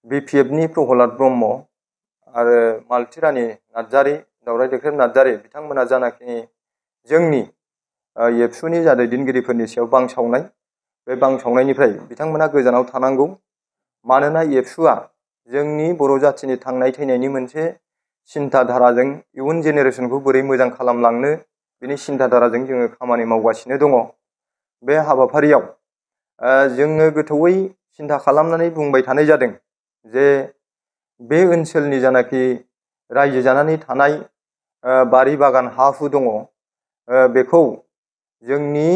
BPFनि प्रहलाद ब्रह्म आरो मालथिरानि नार्जारि, दावराइ देख्रेब नार्जारि बिथांमोना जानाखि जोंनि एबसुनि जा दैदेनगिरिफोरनि सायाव बांसावनाय, बे बांसावनायनिफ्राय बिथांमोना गोजानाव थानांगौ। मानोना एबसुआ जोंनि बर' जाथिनि थांनाय थैनायनि मोनसे सिन्थाधाराजों इयुन जेनेरेसनखौ बोरै मोजां खालामलांनो बिनि सिन्थाधाराजों जोङो खामानि मावगासिनो दङ। बे हाबाफारियाव जोङो गोथौयै सिन्था खालामनानै बुंबाय थानाय जादों जे बे ओनसोलनि जानाखि रायजो जानानै थानाय बारि बागान हा हु दङ, बेखौ जोंनि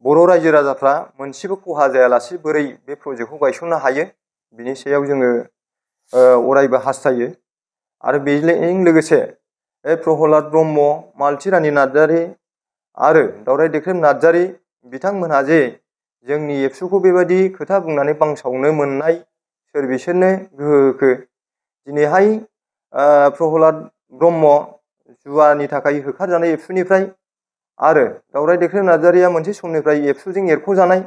बर' रायजो राजाफ्रा मोनसेबो खहा जायालासे बोरै बे प्रजेक्टखौ गायसननो हायो बिनि सायाव जोङो अरायबो हास्थायो। आरो बेजों लोगोसे प्रहलाद ब्रह्म, मालथिरानि नार्जारि आरो दावराइ देख्रेब नार्जारि बिथांमोनहा जे जोंनि एबसुखौ बेबायदि खोथा बुंनानै बांसावनो मोननाय सोर बिसोरनो गोहो होखो? दिनैहाय प्रहलाद ब्रह्म जुवानि थाखाय होखारजानाय एबसुनिफ्राय आरो दावराइ देख्रेब नार्जारिया मोनसे समनिफ्राय एबसुजों एरख'जानाय,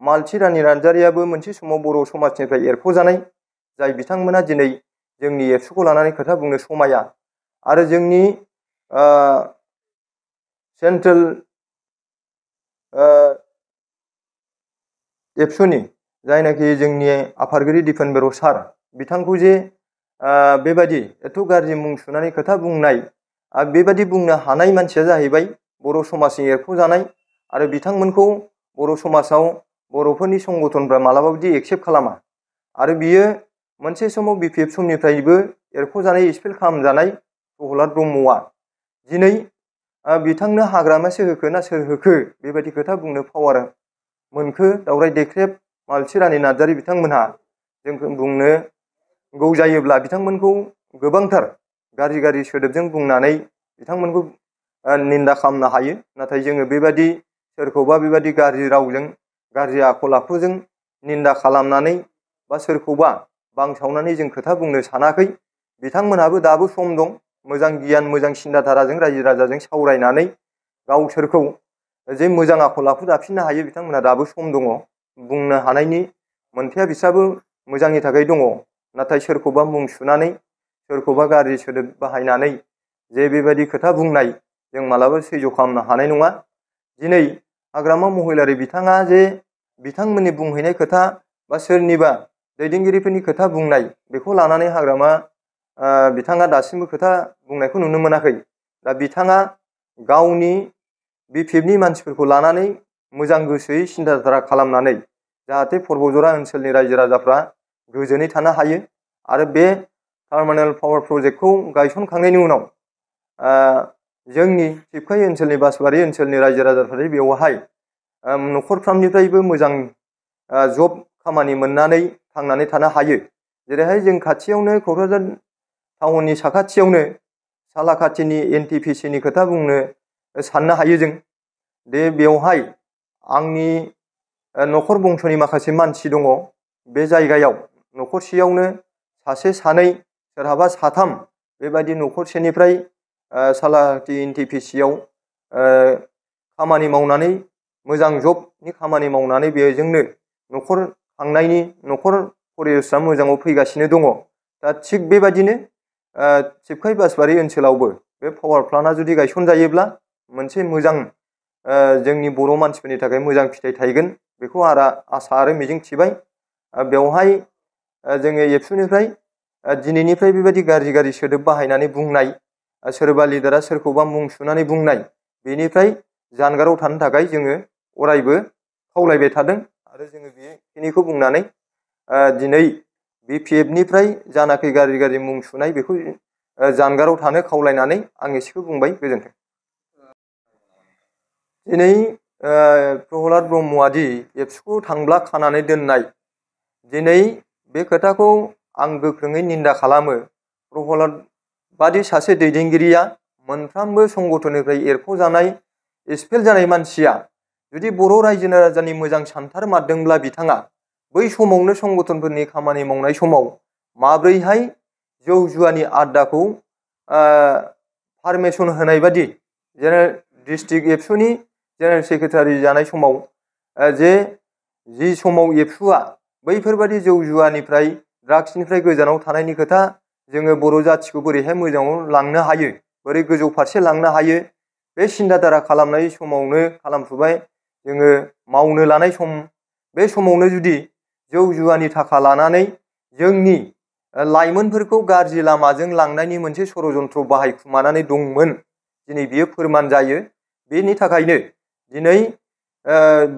मालथिरानि नार्जारियाबो मोनसे समाव बर' समाजनिफ्राय एरख'जानाय, जाय बिथांमोना दिनै जोंनि एबसुखौ लानानै खोथा बुंनो समाया। आरो जोंनि सेन्ट्रेल एबसुनि जायनाखि जोंनि आफादगिरि दिपेन बर' सार बिथांखौ जे बेबायदि एथ' गाज्रि मुं सुनानै खोथा बुंनाय, बेबायदि बुंनो हानाय मानसिया जाहैबाय बर' समाजजों एरख'जानाय। आरो बिथांमोनखौ बर' समाजाव बर'फोरनि संगठनफ्रा मालाबाबो बिदि एक्सेप्ट खालामा। आरो बियो मोनसे समाव BPF समनिफ्रायबो एरख'जानाय, एक्सपेल खालामजानाय प्रहलाद ब्रह्मआ दिनै बिथांनो हाग्रामासो होखो ना सोर होखो बेबायदि खोथा बुंनो पावार मोनखो दावराइ देख्रेब मालथिरानि नार्जारि बिथांमोनहा? जों बुंनो जायोब्ला बिथांमोनखौ गोबांथार गाज्रि गाज्रि सोदोबजों बुंनानै बिथांमोनखौ निन्दा खालामनो हायो। नाथाय जोङो बेबायदि सोरखौबा बेबायदि गाज्रि रावजों, गाज्रि आखल आखुजों निन्दा खालामनानै बा सोरखौबा बांसावनानै जों खोथा बुंनो सानाखै। बिथांमोनहाबो दाबो सम दं, मोजां गियान, मोजां सिन्थाधाराजों रायजो राजाजों सावरायनानै गावसोरखौ जे मोजां आखल आखु दाफिननो हायो बिथांमोनहा दाबो सम दङ। बुंनो हानायनि मोनथाया बिस्राबो मोजांनि थाखाय दङ। नाथाय सोरखौबा मुं सुनानै, सोरखौबा गाज्रि सोदोब बाहायनानै जे बेबायदि खोथा बुंनाय जों मालाबा सैज्य खालामनो हानाय नङा। दिनै हाग्रामा महिलारि बिथाङा जे बिथांमोननि बुंहैनाय खोथा बा सोरनिबा दैदेनगिरिफोरनि खोथा बुंनाय, बेखौ लानानै हाग्रामा बिथाङा दासिमबो खोथा बुंनायखौ नुनो मोनाखै। दा बिथाङा गावनि BPFनि मानसिफोरखौ लानानै मोजां गोसोयै सिन्थाधारा खालामनानै जाहाथे परबतजरा ओनसोलनि रायजो राजाफ्रा गोजोनै थानो हायो। आरो बे टार्मिनेल पावार प्रजेक्टखौ गायसनखांनायनि उनाव जोंनि थिफखाय ओनसोलनि बासबारि ओनसोलनि रायजो राजाफ्रा बेवहाय न'खरफ्रामनिफ्रायबो मोजां जब खामानि मोननानै थांनानै थानो हायो। जेरैहाय जों खाथियावनो क'क्राझार टाउननि साखाथियावनो सालाकाथिनि NTPCनि खोथा बुंनो साननो हायो जों। दे बेवहाय आंनि न'खर बंस'नि माखासे मानसि दङ। बे जायगायाव न'खरसेयावनो सासे सानै सोरहाबा साथाम बेबायदि न'खरसेनिफ्राय सालाकाथि NTPCआव खामानि मावनानै मोजां जबनि खामानि मावनानै बेजोंनो न'खर खांनायनि, न'खर परिबेसफ्रा मोजाङाव फैगासिनो दङ। दा थिग बेबायदिनो थिफखाय बासबारि ओनसोलावबो बे पावार प्लान्टआ जुदि गायसनजायोब्ला मोनसे मोजां जोंनि बर' मानसिफोरनि थाखाय मोजां फिथाइ थायगोन, बेखौ आसा आरो मिजिं थिबाय। बेवहाय जोङो एबसुनिफ्राय दिनैनिफ्राय बेबायदि गाज्रि गाज्रि सोदोब बाहायनानै बुंनाय, सोरबा लिडारा सोरखौबा मुं सुनानै बुंनाय, बेनिफ्राय जानगाराव थानो थाखाय जोङो अरायबो खावलायबाय थादों। आरो जोङो बेखिनिखौ बुंनानै दिनै BPFनिफ्राय जानाखि गाज्रि गाज्रि मुं सुनाय बेखौ जानगाराव थानो खावलायनानै आं एसेखौ बुंबाय। गोजोन्थों। दिनै प्रहलाद ब्रह्मआ दि एबसुखौ थांब्ला खानानै दोननाय, दिनै बे खोथाखौ आं गोख्रोङै निन्दा खालामो। प्रहलाद बादि सासे दैदेनगिरिया मोनफ्रोमबो संगठननिफ्राय एरख'जानाय, एक्सपेल जानाय मानसिया जुदि बर' रायजो राजानि मोजां सानथारमारदोंब्ला बिथाङा बै समावनो संगठनफोरनि खामानि मावनाय समाव माब्रैहाय जौ जुवानि आड्डाखौ पारमिसन होनाय बादि जेनेरेल डिस्ट्रिक्ट एबसुनि जेनेरेल सेक्रेटारि जानाय समाव जि समाव एबसुआ बैफोरबादि जौ जुवानिफ्राय ड्राग्सनिफ्राय गोजानाव थानायनि खोथा जोङो बर' जाथिखौ बोरैहाय मोजाङाव लांनो हायो, बोरै गोजौ फारसे लांनो हायो, बे सिन्थाधारा खालामनाय समावनो खालामफुबाय जोङो मावनो लानाय सम। बे समावनो जुदि जौ जुवानि थाखा लानानै जोंनि लाइमोनफोरखौ गाज्रि लामाजों लांनायनि मोनसे षड़यन्त्र बाहायखुमानानै दंमोन, दिनै बियो फोरमान जायो। बेनि थाखायनो दिनै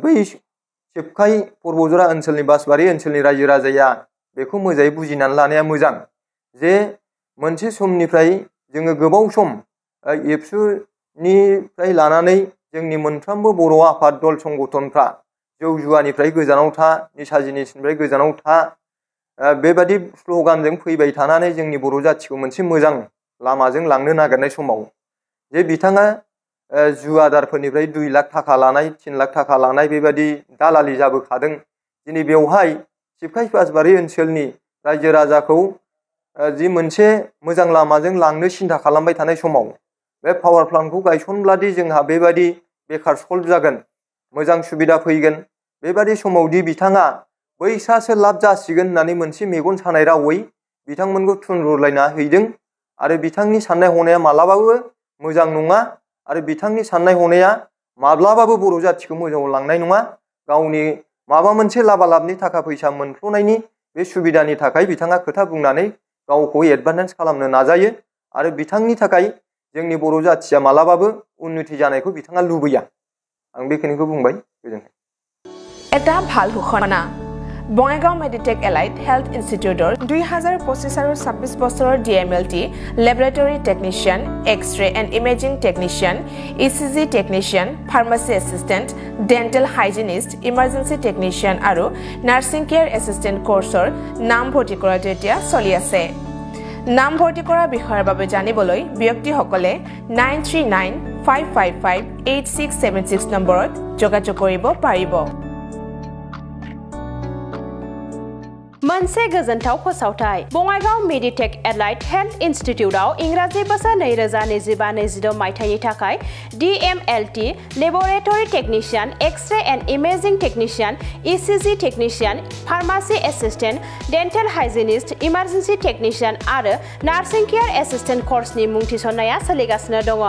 बै सिबखाय परबजरा ओनसोलनि बासबारि ओनसोलनि रायजो राजाया बेखौ मोजाङै बुजिनानै लानाया मोजां जे मोनसे समनिफ्राय जोङो गोबाव सम एबसुनिफ्राय लानानै जोंनि मोनफ्रोमबो बर' आफाद दल संगठनफ्रा जौ जुवानिफ्राय गोजानाव था, निसा जिनिसनिफ्राय गोजानाव था, बेबादि स्ल'गानजों फैबाय थानानै जोंनि बर' जाथिखौ मोनसे मोजां लामाजों लांनो नागिरनाय समाव जे बिथाङा जुवादारफोरनिफ्राय 2 लाख थाखा लानाय, 3 लाख थाखा लानाय बेबादि दालालि जाबोखादों। दिनै बेवहाय सिबखाय बासबारि ओनसोलनि रायजो राजाखौ जि मोनसे मोजां लामाजों लांनो सिन्था खालामबाय थानाय समाव बे पावार प्लान्टखौ गायसनब्लादि जोंहा बेबादि बेकार सल्भ जागोन, मोजां सुबिदा फैगोन, बेबादि समावदि बिथाङा बैसासो लाब जासिगोन होननानै मोनसे मेगन सानाय रावै बिथांमोनखौ थुनहरलायना हैदों। आरो बिथांनि साननाय हनाया मालाबाबो मोजां नङा आरो बिथांनि साननाय हनाया माब्लाबाबो बर' जाथिखौ मोजाङाव लांनाय नङा। गावनि माबा मोनसे लाबालाबनि थाखा फैसा मोनफ्ल'नायनि बे सुबिदानि थाखाय बिथाङा खोथा बुंनानै गावखौ एडभान्टेज खालामनो नाजायो आरो बिथांनि थाखाय जोंनि बर' जाथिया मालाबाबो उन्नति जानायखौ बिथाङा लुबैया। आं बेखिनिखौ बुंबाय। गोजोन्थों। এটা ভাল ঘোষণা। বঙাইগাঁও মেডিটেক এলাইট হেল্থ ইনষ্টিটিউটৰ 2025 আৰু 26 বছৰৰ DMLT laboratory technician, X-ray and imaging technician, ECG technician, pharmacy assistant, dental hygienist, emergency technician আৰু নাৰ্ছিং কেয়াৰ এছিষ্টেণ্ট কোৰ্চৰ নাম ভৰ্তি কৰাটো এতিয়া চলি আছে। নাম ভৰ্তি কৰাৰ বিষয়ৰ বাবে জানিবলৈ ব্যক্তিসকলে 9395558676 নম্বৰত যোগাযোগ কৰিব পাৰিব। मोनसे गोजोनथाव फोसावथाय बङाइगाव मेडिटेक एलाइट हेल्थ इन्स्टिट्यूटआव इंराजि बोसोर 2025-26 मायथाइनि थाखाय DMLT laboratory technician, X-ray and imaging technician, ECG technician, pharmacy assistant, dental hygienist, emergency technician आरो नार्सिं केयर एसिस्टेंट कोर्सनि मुं थिसननाया सोलिगासिनो दङ।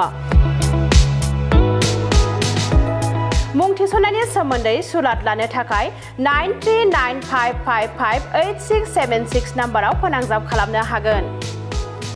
मुं थिसननायनि सोमोन्दै सुलाद लानो थाखाय 9395558676 नम्बराव फोनांजाब खालामनो हागोन।